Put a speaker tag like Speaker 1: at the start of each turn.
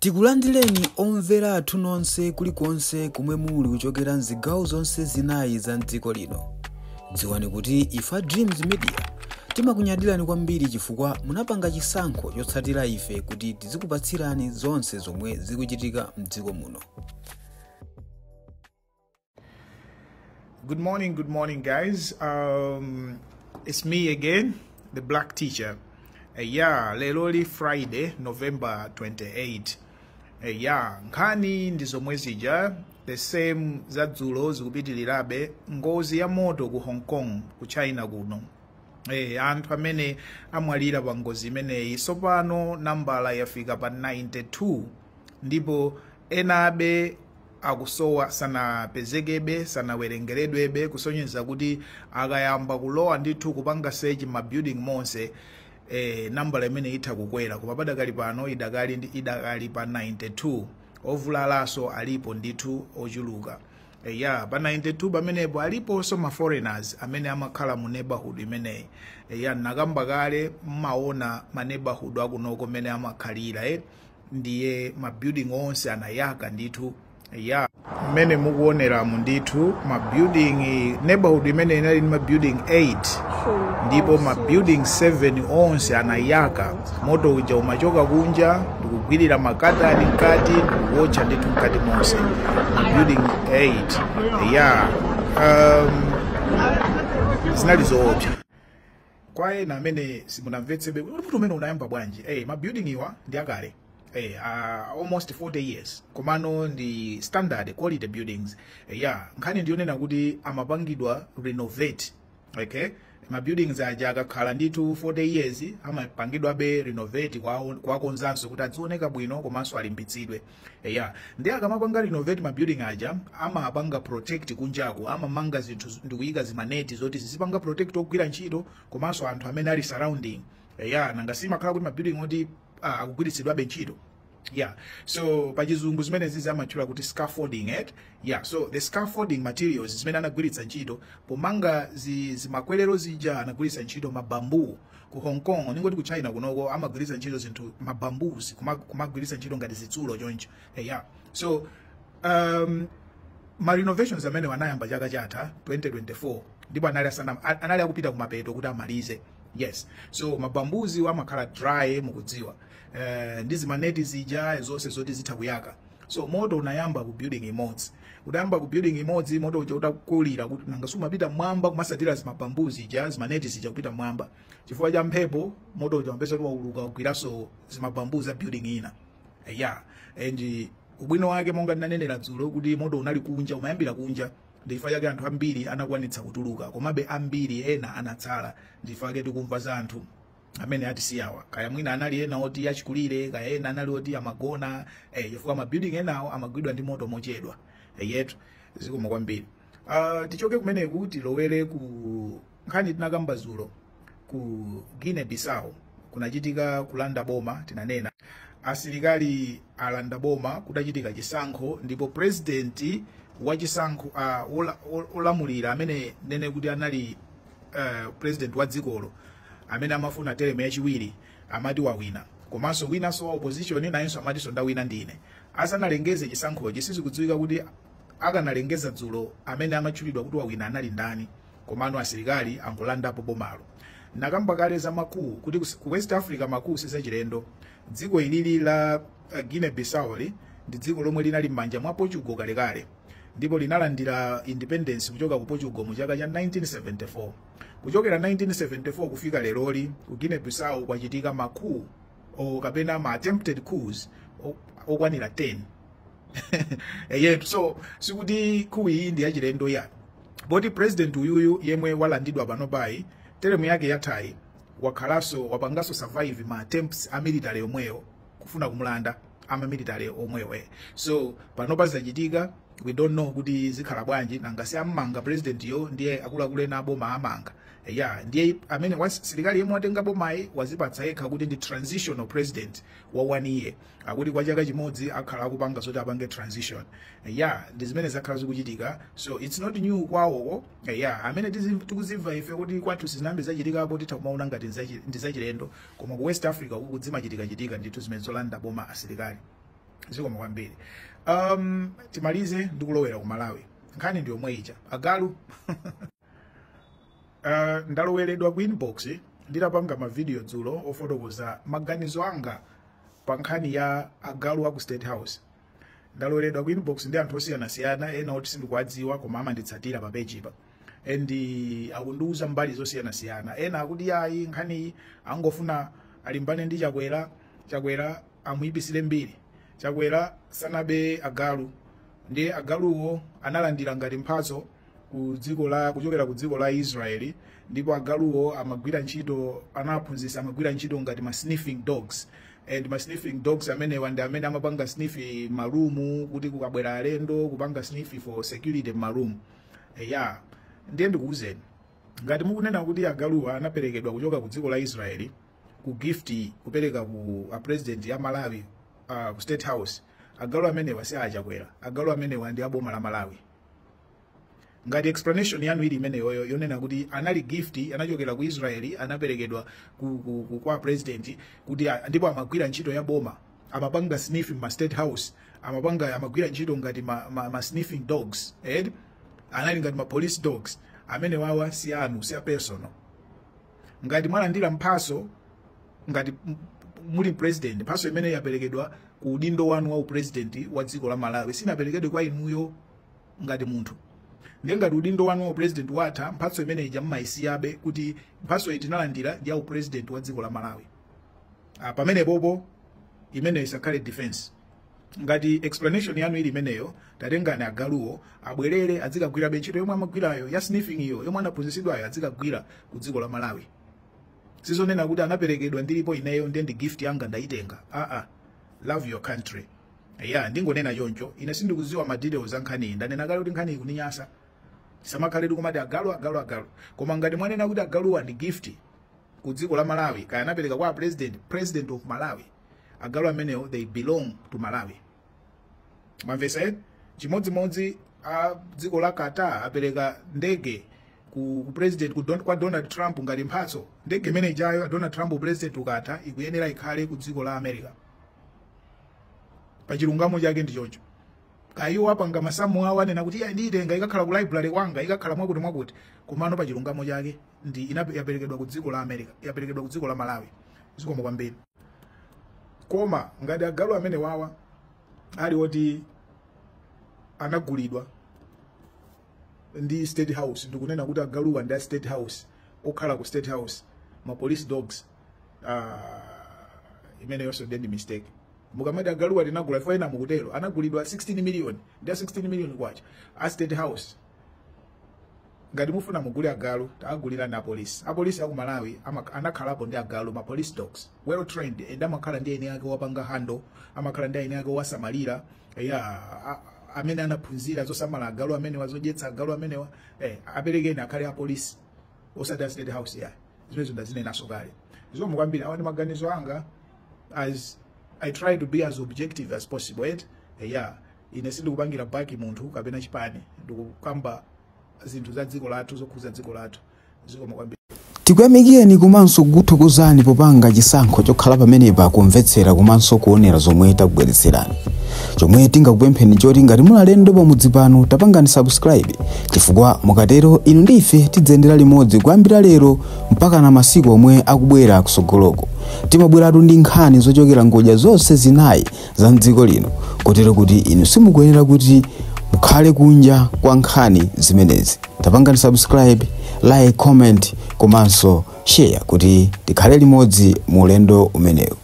Speaker 1: Tikulandireni omvera athu nonse kulikonse kumwe muli kuchokera mzigawo zonse zinayi za mdziko lino. Dziwani kuti ife Dreams Media timakunyadirani kwambiri chifukwa munapanga chisankho chotsatira ife kuti tizikupatsirani zonse zomwe zikuchitika mdziko muno.
Speaker 2: Good morning, guys. It's me again, the Black Teacher. Yeah, leloli Friday, November 28. Yeah, nkhani ndi zomwe zija, the same za dzulo zikupitirirabe. Ngozi ya moto ku Hong Kong, ku China kuno. Anthu amene amwalira pa ngozi imeneyi sopano nambala yafika pa 92, ndipo enabe akusowa, sanapezekebe, sanawerengeredwebe, kusonyeza kuti akayamba kulowa ndithu kupanga search ma building monse, nambala imene itha kukwera. Koma padakali pano idakali pa 92. Ovulalanso alipo ndithu ochuluka. Ya, pa 92 pamenepo aliponso ma foreigners amene amakhala mu neighborhood imeneyi. Ya, nakamba kale, mmaona ma neighborhood akunoko mene amakhalira, ndiye ma building onse anayaka ndithu. Ya, mmene mukuoneramu ndithu ma building, neighborhood imene inali ndi ma building 8, ndipo ma building 7 onse anayaka. Moto uja umachoka kunja ndikugwirira makatani mkati, ndikuwotcha ndithu mkati monse ma building 8. Ya, zinali zoopsa kwa ena amene simunamvetsebe kuti moto umene unayamba bwanji. Ma building iwa ndi akale, almost 40 years, komano ndi standard quality buildings. Ya, nkhani ndiyonena kuti amapangidwa renovate. Okay, ma buildings aja akakhala ndithu 40 years amapangidwabe renovate, kwakonzanso kuti adzioneka bwino komanso alimbitsidwe. Ya, ndi akamapanga renovate ma building aja amapanga protect kunjaku, amamanga zinthu ndikuyika zimaneti zoti zizipanga protect ogwira ntchito komanso anthu amene ali surrounding. Ya, nanga simakhala kuti ma building oti akugwiritsidwabe ntchito. Yeah, so pachizungu zimene zizi amatchula kuti scaffolding it. Yeah, so the scaffolding materials zimene anagwiritsa ntchito pomanga zimakwerero zija, anagwiritsa ntchito mabambu. Ku Hong Kong, ningoti ku China kunoko, amagwiritsa ntchito zinthu mabamboos, kumagwiritsa ntchito ngati zitsulo choncho. Yeah, so ma renovations amene wanayamba chaka chatha 2024, ndipo anali akupita kumapeto kuti amalize. Yes, so mabambuzi amakhala dry, mukudziwa, ndi zimaneti zija zonse zoti zitha kuyaka. So moto unayamba ku building imodzi. Utayamba ku building imodzi, moto uja utakulira, kuti nanga sumapita mwamba kumasatira zimabambuzi zija, zimaneti zija kupita mwamba, chifukwa cha mphepo moto uja umapeza kuti wauluka, kugwiranso zimabambuzi za building ina. Yeah, and ubwino wake, monga ndinanenera dzulo, kuti moto unali kunja, umayambira kunja, ndichifukwa chake anthu ambiri anakwanitsa kutuluka. Komabe ambiri ena anatsala, ndichifukwa chake tikumva za anthu amene atisiyawa, kaya mwina anali ena oti achikulire, kaya ena anali oti amagona, chifukwa ma building enawo amagwidwa ndi moto mochedwa. Yetu, zikomo kwambiri. Tichoke kumeneku tilowere ku nkhani tinakamba dzulo. Ku Guinea Bissau kunachitika kulanda boma. Tinanena asilikali alanda boma kutachitika chisankho, ndipo president wa chisankho, olamulira amene nene kuti anali president wa dzikolo amene amafuna teremu yachiwiri amati wawina, komanso winanso wa opposition nayenso amatinso ndawina ndine. Asanalengeze chisankhochi, sizikudziwika kuti akanalengeza dzulo amene amatchulidwa kuti wawina anali ndani, komano asilikali angolandapo bomalo. Nakamba kale za ma coup kuti ku West Africa ma coup sizachilendo. Dziko ilili la Guinea Bissau ndi dziko lomwe linali m'manja mwa Portugal kalekale, ndipo linalandira independence kuchoka ku Portugal mu chaka cha 1974. Kuchokera 1974 kufika leroli, ku Guinea Bissau kwachitika ma coup o kapena ma attempted coups okwanira 10 yetu. So sikuti coup iyi ndi yachilendo ya poti president uyuyu yemwe walandidwa pano payi, teremu yake yathayi wakhalanso wapanganso survive ma attempts a military yomweyo kufuna kumulanda, ama military omwewo. So panopa zachitika, we don't know kuti zikhala bwanji. Nanga si amanga president yo, ndiye akuluakulu ena aboma amanga. Ya, ndiye amene silikali yemwe watenga bomayi wazipatsa yekha kuti ndi transitional president wa one year, akuti kwa chaka chimodzi akhala akupanga zoti apange transition. Ya, ndi zimene zakhala zikuchitika, so it's not new kwawoko. Ya, amene tikuzimva ife kuti kwathu sizinambe zachitikapo, titha kumaona ngati ndi zachilendo, koma ku West Africa uku zimachitikachitika ndithu zimene zolanda boma asilikali. Zikomo kwambiri. Timalize ndi kulowera ku Malawi. Nkhani ndi yomwe ija, agalu. Ndaloweredwa ku inbox nditapanga mavidiyo dzulo ofotokoza maganizo anga pa nkhani ya agalu aku State House. Ndaloweredwa ku inbox ndi anthu osiyanasiyana, ena oti sindikuwadziwa koma amanditsatira pa page pa, and akundiuza mbali zosiyanasiyana. Ena akuti ayi, nkhaniyi angofuna alimbane ndi Chakwera, Chakwera amuyipisire mbiri. Chakwera sanabe agalu, ndiye agaluwo analandira ngati mphatso ku dziko la kuchokera ku dziko la Israeli, ndipo agaluwo amagwira ntchito, anaphunzitsa, amagwira ntchito ngati ma sniffing dogs, and ma sniffing dogs amenewa ndi amene amapanga sniff marumu kuti kukabwera alendo, kupanga sniff for security marumu ya. Ndiye ndikuwuzeni, ngati mukunena kuti agaluwa anaperekedwa kuchoka ku dziko la Israeli ku gift, kupereka ku a president ya Malawi, ku State House, agalu amenewa si achakwera, agalu amenewa ndi aboma la Malawi. Ngati explanation yanu ili imeneyoyo yonena kuti anali gift, anachokera ku Israeli, anaperekedwa kwa president kuti ndipo amagwira ntchito ya boma, amapanga sniff ma State House, amagwira ntchito ngati ma sniffing dogs, eh? Anali ngati ma police dogs, amene wawa si anu, si a personal. Ngati mwalandira mphaso ngati muli president, mphaso imene yaperekedwa ku udindo wanu wa upresident wa dziko la Malawi, sinaperekedwe kwa inuyo ngati munthu. Ndiye ngati udindo wanu wa upresident watha, mphatso imene ija mmayisiyabe kuti mphatso iyi tinalandira ndi ya upresident wa dziko la Malawi. Pamene popo imene isakhale defense. Ngati explanation yanu ili imeneyo, tatengani agaluwo abwerere, adzikagwirabe ntchito yomwe amagwirayo ya sniffing iyo yomwe anaphunzitsidwayo, adzikagwira ku dziko la Malawi. Sizonena kuti anaperekedwa ndilipo ineyo, ndiye ndi gift yanga, ndayitenga. Aa, love your country. Ya, ndingonena choncho. Ine sindikudziwa ma details a nkhaniyi. Ndanena kale kuti nkhaniyi kuninyasa, samakhale kumati agalu, agalu, agalu. Koma ngati mwanena kuti agaluwa ndi gift ku dziko la Malawi, kaya anapereka kwa president, president of Malawi, agalu amenewo they belong to Malawi. Mwamvesa, eh? Chimodzimodzi a dziko la Qatar apereka ndege ku president, kwa Donald Trump ngati mphatso. Ndege imene ijayo, Donald Trump president ukatha, ikuyenera ikhale ku dziko la America. Pachilungamo chake ndi choncho. Kaiwo apanga masamu awo, anena kuti iya, ndiyitenga, ikakhala ku library kwanga, ikakhala mwakuti mwakuti, komano pachilungamo chake ndi yaperekedwa ku dziko la America, yaperekedwa ku dziko la Malawi. Zikomo kwambiri. Koma ngati agalu amene wawa ali oti anagulidwa ndi State House, ndikunena kuti agaluwa ndi a State House, okhala ku State House, ma police dogs, imeneyonso ndiye ndi mistake. Mukamati agaluwa tinagula, ifo ena mukutero, anagulidwa 16 million, ndi a 16 million kwacha a State House. Ngati mufuna mugule agalu, taagulira apolisi. Apolisi aku Malawi anakhalapo ndi agalu, ma police dogs well trained, and amakhala ndi eni ake wapanga handle, amakhala ndi eni ake wasamalira ya amene anaphunzira zosamala agalu amenewa, zodyetsa agalu amenewa. Aperekeni akhale apolisi, osati a State House ya. Zimenezo ndazinenaso kale. Zikomo kwambiri. Awa ndi maganizo anga as I try to be as objective as possible, right? Yeah, ine sindikupangira back munthu kapena chipani, ndikukamba zinthu za dziko lathu, zokhuza dziko lathu. Zikomo kwambiri.
Speaker 1: Tikuyamikeni komanso kukuthokozani popanga chisankho chokhala pamenepa kumvetsera komanso kuonera zomwe takubweretserani. Chomwe tingakupempheni choti ngati muli alendo pamudzi pano, tapangani subscribe, chifukwa mukatero inu ndi ife tidzayendera limodzi kuyambira lero mpaka na masiku omwe akubwera kusogoloko. Timabweratu ndi nkhani zochokera ngodya zonse zinayi za mdziko lino, kotero kuti inu simukuyenera kuti mukhale kunja kwa nkhani zimenezi. Tapangani subscribe, like, comment komanso share kuti tikhale limodzi mu ulendo umenewu.